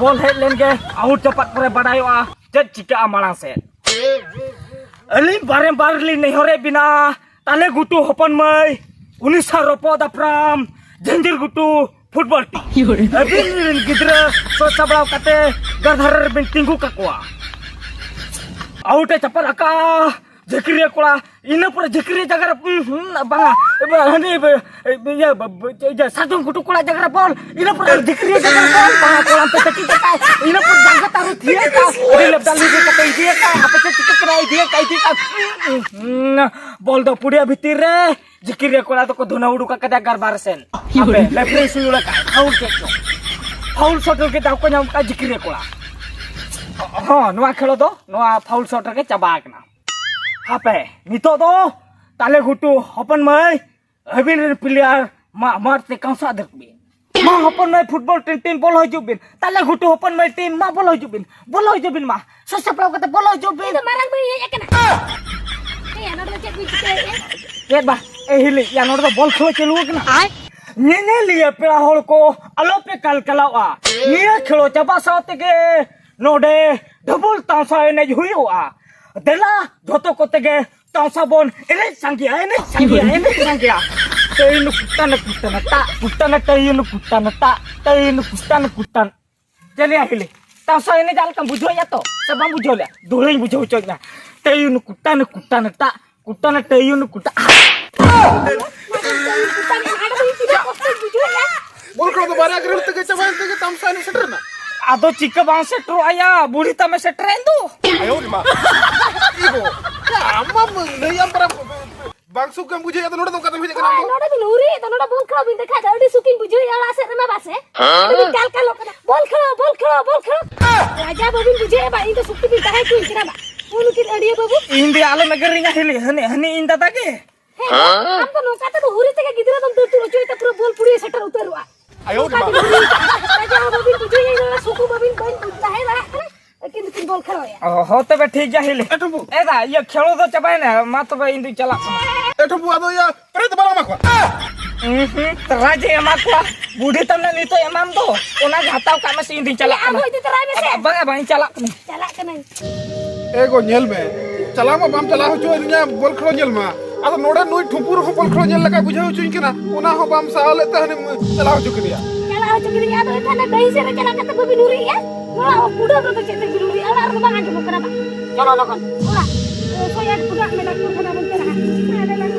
ᱵᱚᱞ ᱦᱮᱡ ᱞᱮᱱ ᱜᱮ ᱟᱣᱩᱴ ᱪᱟᱯᱟᱫ ᱯᱚᱨᱮ ᱵᱟᱰᱟᱭᱚᱜᱼᱟ ᱪᱮᱫ ᱪᱤᱠᱟᱹᱜᱼᱟ ᱢᱟᱲᱟᱝ ᱥᱮᱫ᱾ ᱟᱹᱞᱤᱧ ᱵᱟᱨᱮ ᱵᱟᱨ ᱞᱤᱧ ᱱᱮᱦᱚᱨᱮᱫ ᱵᱤᱱᱟ, ᱛᱟᱞᱮ ᱜᱷᱩᱴᱩ ᱦᱚᱯᱚᱱ ᱢᱟᱹᱭ, ᱩᱱᱤ ᱥᱟᱶ ᱨᱚᱯᱚᱫ ᱫᱟᱯᱨᱟᱢ, ᱡᱷᱤᱸᱡᱤᱨ ᱜᱷᱩᱴᱩ ᱯᱷᱩᱴᱵᱚᱞ ᱴᱤᱢ᱾ ᱟᱹᱵᱤᱱ ᱨᱮᱱ ᱜᱤᱫᱽᱨᱟᱹ ᱥᱚᱡ ᱥᱟᱯᱲᱟᱣ ᱠᱟᱛᱮ ᱜᱟᱨ ᱫᱷᱟᱨᱮ ᱨᱮᱵᱤᱱ ᱛᱤᱸᱜᱩ ᱠᱟᱠᱚᱣᱟ᱾ ᱟᱣᱩᱴ ᱮ ᱪᱟᱯᱟᱫ ᱟᱠᱟᱫᱼᱟ ᱡᱷᱤᱠᱨᱤᱭᱟᱹ ᱠᱚᱲᱟ, ᱤᱱᱟᱹ ᱯᱚᱨᱮ ᱡᱷᱤᱠᱨᱤᱭᱟᱹ ᱡᱟᱭᱜᱟ ᱨᱮ, ᱩᱸ, ᱦᱩᱸ, ᱵᱟᱝᱟ, ᱦᱟᱹᱱᱤ, ᱤᱭᱟᱹ, ᱤᱭᱟᱹ, ᱥᱟᱨᱡᱚᱢ ᱜᱷᱩᱴᱩ ᱠᱚᱲᱟ ᱡᱟᱭᱜᱟ ᱨᱮ ᱵᱚᱞ, ᱤᱱᱟᱹ ᱯᱚᱨᱮ ᱡᱷᱤᱠᱨᱤᱭᱟᱹ ᱡᱟᱭᱜᱟ ᱨᱮ ᱵᱚᱞ, ᱵᱟᱝᱟ, ᱠᱚᱲᱟᱢ ᱛᱮ ᱛᱟᱹᱠᱤᱡ ᱠᱟᱛᱮ, ᱤᱱᱟᱹ ᱯᱚᱨᱮ ᱡᱟᱸᱜᱟ ᱛᱟᱹᱨᱩ ᱛᱷᱤᱭᱟᱹ ᱠᱟᱜ, ᱟᱹᱰᱤ ᱞᱮᱵᱫᱟ ᱞᱤᱵᱤ ᱠᱟᱛᱮ ᱤᱫᱤᱭᱟᱠᱟᱫ, ᱟᱯᱮ ᱪᱮᱫ ᱪᱤᱠᱟᱹ ᱠᱟᱱᱟ, ᱤᱫᱤᱭᱟᱠᱟᱫ, ᱤᱫᱤᱭᱟᱠᱟᱫ, ᱩᱸ, ᱵᱚᱞ ᱫᱚ ᱯᱩᱲᱤᱭᱟᱹ ᱵᱷᱤᱛᱤᱨ ᱨᱮ, ᱡᱷᱤᱠᱨᱤᱭᱟᱹ ᱠᱚᱲᱟ ᱫᱚᱠᱚ ᱫᱷᱩᱱᱟᱹ ᱩᱰᱩᱠ ᱟᱠᱟᱫᱟ ᱜᱟᱨᱵᱟᱨ ᱥᱮᱱ᱾ ᱦᱟᱯᱮ, ᱞᱮᱯᱷᱨᱤ ᱥᱩᱭᱩᱲ ᱟᱠᱟᱫ, ᱯᱷᱟᱩᱞ ᱠᱮᱫ ᱪᱚ᱾ ᱯᱷᱟᱩᱞ ᱥᱚᱴ ᱨᱮᱜᱮ ᱫᱟᱣ ᱠᱚ ᱧᱟᱢ ᱠᱟᱜᱼᱟ ᱡᱷᱤᱠᱨᱤᱭᱟᱹ ᱠᱚᱲᱟ᱾ ᱦᱚᱸ, ᱱᱚᱣᱟ ᱠᱷᱮᱞᱳ ᱫᱚ ᱱᱚᱣᱟ ᱯᱷᱟᱩᱞ ᱥᱚᱴ ᱨᱮᱜᱮ ᱪᱟᱵᱟ ᱟᱠᱟᱱᱟ᱾ ᱦᱟᱯᱮ, ᱱᱤᱛᱚᱜ ᱫᱚ ᱛᱟᱞᱮ ᱜᱷᱩᱴᱩ ᱦᱚᱯᱚᱱ ᱢᱟᱹᱭ, ᱟᱹᱵᱤᱱ ᱨᱮᱱ ᱯᱞᱮᱭᱟᱨ ᱢᱟ ᱢᱟᱴᱷ ᱛᱮ ᱠᱟᱸᱥᱟ ᱫᱟᱹᱨ ᱵᱤᱱ᱾ ᱢᱟ ᱦᱚᱯᱚᱱ ᱢᱟᱹᱭ ᱯᱷᱩᱴᱵᱚᱞ ᱴᱤᱢ, ᱴᱤᱢ ᱵᱚᱞᱚ ᱦᱤᱡᱩᱜ ᱵᱤᱱ᱾ ᱛᱟᱞᱮ ᱜᱷᱩᱴᱩ ᱦᱚᱯᱚᱱ ᱢᱟᱹᱭ ᱴᱤᱢ ᱢᱟ ᱵᱚᱞᱚ ᱦᱤᱡᱩᱜ ᱵᱤᱱ᱾ ᱵᱚᱞᱚ ᱦᱤᱡᱩᱜ ᱵᱤᱱ ᱢᱟ᱾ ᱥᱟᱡᱟᱣ ᱥᱟᱯᱲᱟᱣ ᱠᱟᱛᱮ ᱵᱚᱞᱚ ᱦᱤᱡᱩᱜ ᱵᱤᱱ᱾ ᱤᱧ ᱫᱚ ᱢᱟᱨᱟᱝ ᱢᱟᱹᱭ ᱦᱮᱡ ᱟᱠᱟᱱᱟ᱾ ᱮᱭᱟ, ᱱᱚᱰᱮ ᱫᱚ ᱪᱮᱫ ᱵᱤᱱ ᱪᱤᱠᱟᱹᱭᱮᱫᱼᱟ? ᱪᱮᱫ ᱵᱟ? ᱮ ᱦᱤᱞᱤ, ᱭᱟ, ᱱᱚᱰᱮ ᱫᱚ ᱵᱚᱞ ᱠᱷᱮᱞᱳ ᱪᱟᱹᱞᱩ ᱟᱠᱟᱱᱟ᱾ ᱟᱭ? ᱧᱮᱧᱮᱞᱤᱭᱟᱹ ᱯᱮᱲᱟ ᱦᱚᱲ ᱠᱚ ᱟᱞᱚ ᱯᱮ ᱠᱟᱞᱠᱟᱞᱟᱣᱟ᱾ ᱱᱤᱭᱟᱹ ᱠᱷᱮᱞᱳ ᱪᱟᱵᱟ ᱥᱟᱶ ᱛᱮᱜᱮ ᱱᱚᱰᱮ ᱰᱷᱟᱵᱩᱞ ᱛᱟᱢᱥᱟ ᱮᱱᱮᱡ ᱦᱩᱭᱩᱜᱼᱟ᱾ ᱫᱮᱞᱟ, ᱡᱷᱚᱛᱚ ᱠᱚᱛᱮ ᱜᱮ ᱛᱟᱢᱥᱟ ᱵᱚᱱ ᱮᱱᱮᱡ ᱥᱟᱸᱜᱮᱭᱟ, ᱮᱱᱮᱡ ᱥᱟᱸᱜᱮᱭᱟ, ᱮᱱᱮᱡ ᱥᱟᱸᱜᱮᱭᱟ᱾ ᱛᱮᱭᱩᱱᱩ ᱠᱩᱴᱟᱱᱟ ᱠᱩᱴᱟᱱᱟ ᱴᱟ, ᱠᱩᱴᱟᱱᱟ ᱛᱮᱭᱩᱱᱩ ᱠᱩᱴᱟᱱᱟ ᱴᱟ, ᱛᱮᱭᱩᱱᱩ ᱠᱩᱴᱟᱱᱟ ᱠᱩᱴᱟᱱ᱾ ᱪᱮᱫ ᱞᱮᱭᱟ ᱦᱤᱞᱤ? ᱛᱟᱢᱥᱟ ᱮᱱᱮᱡ ᱟᱞᱮ ᱠᱟᱢ ᱵᱩᱡᱷᱟᱹᱣ ᱭᱟ ᱛᱚ? ᱥᱮ ᱵᱟᱢ ᱵᱩᱡᱷᱟᱹᱣ ᱞᱮᱭᱟ? ᱫᱩᱦᱲᱟᱹᱧ ᱵᱩᱡᱷᱟᱹᱣ ᱦᱚᱪᱚᱭ ᱢᱮᱭᱟ᱾ ᱛᱮᱭᱩᱱᱩ ᱠᱩᱴᱟᱱᱟ ᱠᱩᱴᱟᱱᱟ ᱴᱟ, ᱠᱩᱴᱟᱱᱟ ᱛᱮᱭᱩᱱᱩ ᱠᱩᱴᱟ᱾ ᱵᱚᱞ ᱠᱷᱮᱞ ᱫᱚ ᱵᱟᱨᱭᱟ ᱜᱨᱟᱣᱩᱱᱰ ᱛᱮᱜᱮ ᱪᱟᱵᱟᱭᱮᱱ ᱛᱮᱜᱮ ᱛᱟᱢᱥᱟ ᱮᱱᱮᱡ ᱥᱮᱴᱮᱨ ᱮᱱᱟ᱾ ᱟᱫᱚ ᱪᱤᱠᱟᱹ ᱵᱟᱝ ᱥᱮᱴᱮᱨᱚᱜ ᱟᱭᱟ, ᱵᱩᱲᱦᱤ ᱛᱟᱢᱮ ᱥᱮᱴᱮᱨᱮᱱ ᱫᱚ᱾ ᱤᱭᱟᱹ, ᱟᱢ ᱢᱟ ᱞᱟᱹᱭᱟᱢ ᱯᱟᱨᱟ ᱵᱟᱝ ᱥᱩᱠ ᱜᱮᱢ ᱵᱩᱡᱷᱟᱹᱣᱮᱫ, ᱟᱫᱚ ᱱᱚᱰᱮ ᱫᱚ ᱚᱠᱟᱛᱮᱢ ᱦᱮᱡ ᱟᱠᱟᱱᱟ ᱟᱢ ᱫᱚ? ᱱᱚᱰᱮ ᱵᱤᱱ ᱦᱩᱨᱤ ᱫᱚ, ᱱᱚᱰᱮ ᱵᱚᱞ ᱠᱷᱮᱞ ᱵᱤᱱ ᱫᱮᱠᱷᱟᱣ ᱫᱟ, ᱟᱹᱰᱤ ᱥᱩᱠᱤᱧ ᱵᱩᱡᱷᱟᱹᱣᱮᱫᱼᱟ ᱚᱲᱟᱜ ᱥᱮᱫ ᱨᱮᱢᱟ ᱵᱟᱥᱮ᱾ ᱟᱹᱰᱤ ᱵᱤᱱ ᱠᱟᱞᱠᱟᱞᱚᱜ ᱠᱟᱱᱟ, ᱵᱚᱞ ᱠᱷᱮᱞ, ᱵᱚᱞ ᱠᱷᱮᱞ, ᱵᱚᱞ ᱠᱷᱮᱞ᱾ ᱨᱟᱡᱟ ᱵᱟᱹᱵᱤᱱ ᱵᱩᱡᱷᱟᱹᱣᱮᱫᱼᱟ ᱵᱟ, ᱤᱧ ᱫᱚ ᱥᱩᱠᱛᱤ ᱵᱤᱱ ᱛᱟᱦᱮᱸ ᱦᱚᱪᱚᱧ ᱠᱟᱱᱟ ᱵᱟ᱾ ᱩᱱᱩᱠᱤᱱ ᱟᱹᱰᱤᱭᱟᱹ ᱵᱟᱹᱵᱩ᱾ ᱤᱧ ᱫᱚ ᱟᱞᱚᱢ ᱮᱜᱮᱨᱤᱧᱟ ᱦᱤᱞᱤ, ᱦᱟᱹᱱᱤ, ᱦᱟᱹᱱᱤ ᱤᱧ ᱫᱟᱫᱟ ᱜᱮ᱾ ᱦᱮᱸ, ᱟᱢ ᱫᱚ ᱱᱚᱝᱠᱟ ᱛᱮᱫᱚ ᱦᱩᱨᱤ ᱛᱮᱜᱮ ᱜᱤᱫᱽᱨᱟᱹ ᱫᱚᱢ ᱫᱟᱹᱲ ᱛᱩᱫ ᱦᱚᱪᱚᱭᱮ ᱛᱮ ᱯᱩᱨᱟᱹ ᱵᱚᱞ ᱯᱩᱲᱤᱭᱟᱹ ᱥᱮᱴᱮᱨ ᱩᱛᱟᱹᱨᱚᱜᱼᱟ᱾ ᱟᱭᱳ ᱨᱮ ᱢᱟ᱾ ᱱᱚᱝᱠᱟ ᱛᱮᱫᱚ ᱦᱩᱨᱤ, ᱨᱟᱡᱟ ᱦᱚᱸ ᱵᱟᱹᱵᱤᱱ ᱵᱩᱡᱷᱟᱹᱣᱮᱭᱟ, ᱤᱧ ᱫᱚ ᱥᱩᱠᱩ ᱵᱟᱹᱵᱤᱱ ᱵᱟᱹᱧ ᱵᱩᱡᱽ ᱛᱟᱦᱮᱸ ᱫᱟᱲᱮᱭᱟᱜ ᱠᱟᱱᱟ᱾ ᱟᱹᱠᱤᱱ ᱫᱚᱠᱤᱱ ᱵᱚᱞ ᱠᱷᱮᱞ ᱜᱮᱭᱟ᱾ ᱚ, ᱦᱚᱸ ᱛᱚᱵᱮ ᱴᱷᱤᱠ ᱜᱮᱭᱟ ᱦᱤᱞᱤ᱾ ᱮ ᱴᱷᱩᱢᱯᱩ᱾ ᱮ ᱫᱟ, ᱤᱭᱟᱹ ᱠᱷᱮᱞ ᱫᱚ ᱪᱟᱵᱟᱭᱮᱱᱟ, ᱢᱟ ᱛᱚᱵᱮ ᱤᱧ ᱫᱩᱧ ᱪᱟᱞᱟᱜ ᱠᱟᱱᱟ᱾ ᱮ ᱴᱷᱩᱢᱯᱩ, ᱟᱫᱚ ᱤᱭᱟᱹ ᱯᱨᱟᱭᱤᱡᱽ ᱫᱚ ᱵᱟᱞᱟᱝ ᱮᱢᱟ ᱠᱚᱣᱟ᱾ ᱩᱸ ᱦᱩᱸ, ᱯᱨᱟᱭᱤᱡᱽ ᱮ ᱮᱢᱟ ᱠᱚᱣᱟ᱾ ᱵᱩᱰᱷᱤ ᱛᱟᱢ ᱱᱟ ᱱᱤᱛᱚᱜ ᱮᱢᱟᱢ ᱫᱚ, ᱚᱱᱟ ᱜᱮ ᱦᱟᱛᱟᱣ ᱠᱟᱜ ᱢᱮ ᱥᱮ ᱤᱧ ᱫᱩᱧ ᱪᱟᱞᱟᱜ ᱟᱢ ᱠᱟᱱᱟ᱾ ᱦᱚᱸ ᱤᱫᱤ ᱛᱚᱨᱟᱭ ᱢᱮᱥᱮ᱾ ᱵᱟᱝᱟ, ᱵᱟᱝ, ᱤᱧ ᱪᱟᱞᱟᱜ ᱠᱟᱹᱱᱟᱹᱧ᱾ ᱪᱟᱞᱟᱜ ᱠᱟᱹᱱᱟᱹᱧ᱾ ᱮ ᱜᱚ, ᱧᱮᱞ ᱢᱮ, ᱪᱟᱞᱟᱣ ᱢᱟ ᱵᱟᱢ ᱪᱟᱞᱟᱣ ᱦᱚᱪᱚᱣᱟᱫᱤᱧᱟ ᱵᱚᱞ ᱠᱷᱮᱞ ᱧᱮᱞ ᱢᱟ᱾ ᱟᱫᱚ ᱱᱚᱰᱮ ᱱᱩᱭ ᱴᱷᱩᱢᱯᱩ ᱨᱮᱦᱚᱸ ᱵᱚᱞ ᱠᱷᱮᱞ ᱧᱮᱞ ᱞᱮᱠᱟᱭ ᱵᱩᱡᱷᱟᱹᱣ ᱦᱚᱪᱚᱧ ᱠᱟᱱᱟ, ᱚᱱᱟ ᱦᱚᱸ ᱵᱟᱢ ᱥᱟᱦᱟᱣ ᱞᱮᱫ ᱛᱮ ᱦᱟᱱᱮᱢ ᱪᱟᱞᱟᱣ ᱦᱚᱪᱚ ᱠᱮᱫᱮᱭᱟ᱾ ᱪᱟᱞᱟᱣ ᱦᱚᱪᱚ ᱠᱤᱫᱤᱧ, ᱟᱫᱚ ᱮᱱᱠᱷᱟᱱ ᱰᱟᱹᱦᱤ ᱥᱮᱫ ᱨᱮ ᱪᱟᱞᱟᱣ ᱠᱟᱛᱮ ᱵᱟᱹᱵᱤᱱ ᱦᱩᱨᱤᱜᱼᱟ? ᱱᱚᱣᱟ ᱠᱩᱰᱟᱹᱢ ᱨᱮᱫᱚ ᱪᱮᱫ ᱛᱮᱵᱤᱱ ᱦᱩᱨᱤᱜᱼᱟ? ᱚᱲᱟᱜ ᱨᱮᱫᱚ ᱵᱟᱝ ᱟᱸᱡᱚᱢᱚᱜ ᱠᱟᱱᱟ ᱵᱟ᱾ ᱪᱚᱞᱚ ᱞᱚᱜᱚᱱ ᱚᱲᱟᱜ᱾ ᱥᱚᱭ ᱟᱴ ᱯᱩᱨᱟᱹᱜ ᱢᱮ, ᱰᱟᱠᱛᱚᱨ ᱠᱷᱟᱱᱟ ᱵᱚᱱ ᱪᱟᱞᱟᱜᱼᱟ᱾ ᱦᱟᱸᱰᱮ ᱞᱟᱝ